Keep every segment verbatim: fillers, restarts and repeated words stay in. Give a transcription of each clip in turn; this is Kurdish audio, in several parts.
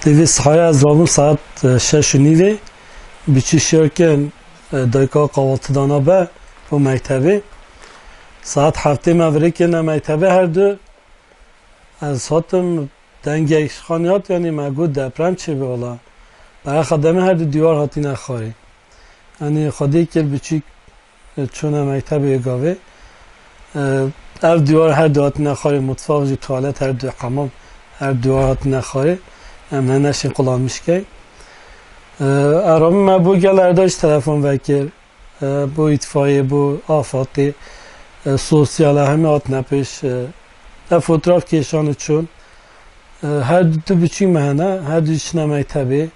Tevî sihaya ez rabûm saet, e, şeş û nîvê. Biçî şiyo kin, e, dayika qawaltî dana be bo mektebê. Saet heftê me virê kirine mektebê her du. Ez hatim dengek ji xanî hat, yanî me got deprem çêbe wala. Berexa demê her du dîwar hatîne xwarê. Yanî Xwedê kir biçîk, e, çûne mektebê gavê. E, ev dîwar her du hatine xwarê, mutfax jî, tuwalet her du, hemam her dîwar hatine xwarê. Em ne neşên qulamîş keyn. E, Eramî me bo gel erda jî telefon vekir. E, bo îtfayê, bo afatê, e, sosyal, e, hemî hatine pêş. E, ev fotoğraf kêşan û çûn. E, her du biçîk me hene, her du jî çine mektebê.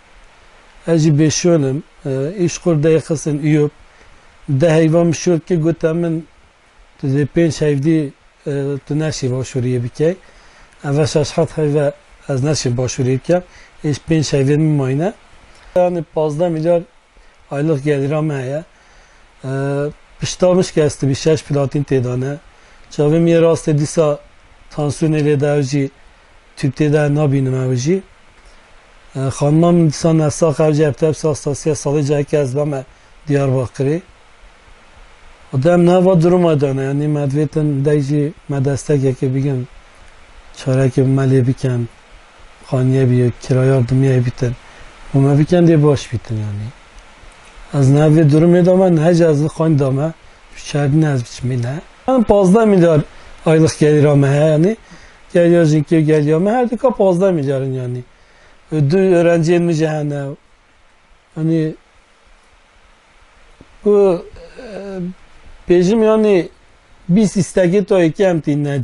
Ez jî bêşûn im. E, îşqur dey xistin îyop. De heyva min şûr kir, gote min, tu dê pênc heyvdî, e, tu neşî başûriyê bikey. Eve şeş heft heyve ez neşî başûriyê bikem. Êş pênc heyvên min mayne. Yanî pazdeh milyar aylık gelîra me heye. E, pişta min şikestibî, şeş platîn tê de ne. Çavê min yê rastê dîsa tansiyonê lê de, ew jî tüp tê de, nabînim ew jî. E, xanima min dîsa nesax, ew jî hevtepsa hastasiye salê cihekê ez bame Diyarbakirê. Û dem ne va duruma de ne, yanî me divêtin dey jî me destekekê bigin, çarekê me lê bikin, xaniye bî, kiraya dimiyê bîtin. Û me bikin dê baş bîtin yanî. Ez ne vê durumê de me, ne jî ez li xan de me, şerdin ez biçimî ne. Yanî pazdeh milyar aylık gelîra me heye yanî. Geliya jinkê, geliya me, her dika pazdeh milyar in yanî. Û du öğrenciyên min jî hene. Yanî ku, e, bêjim yanî bîst îstekê to yekê em tîne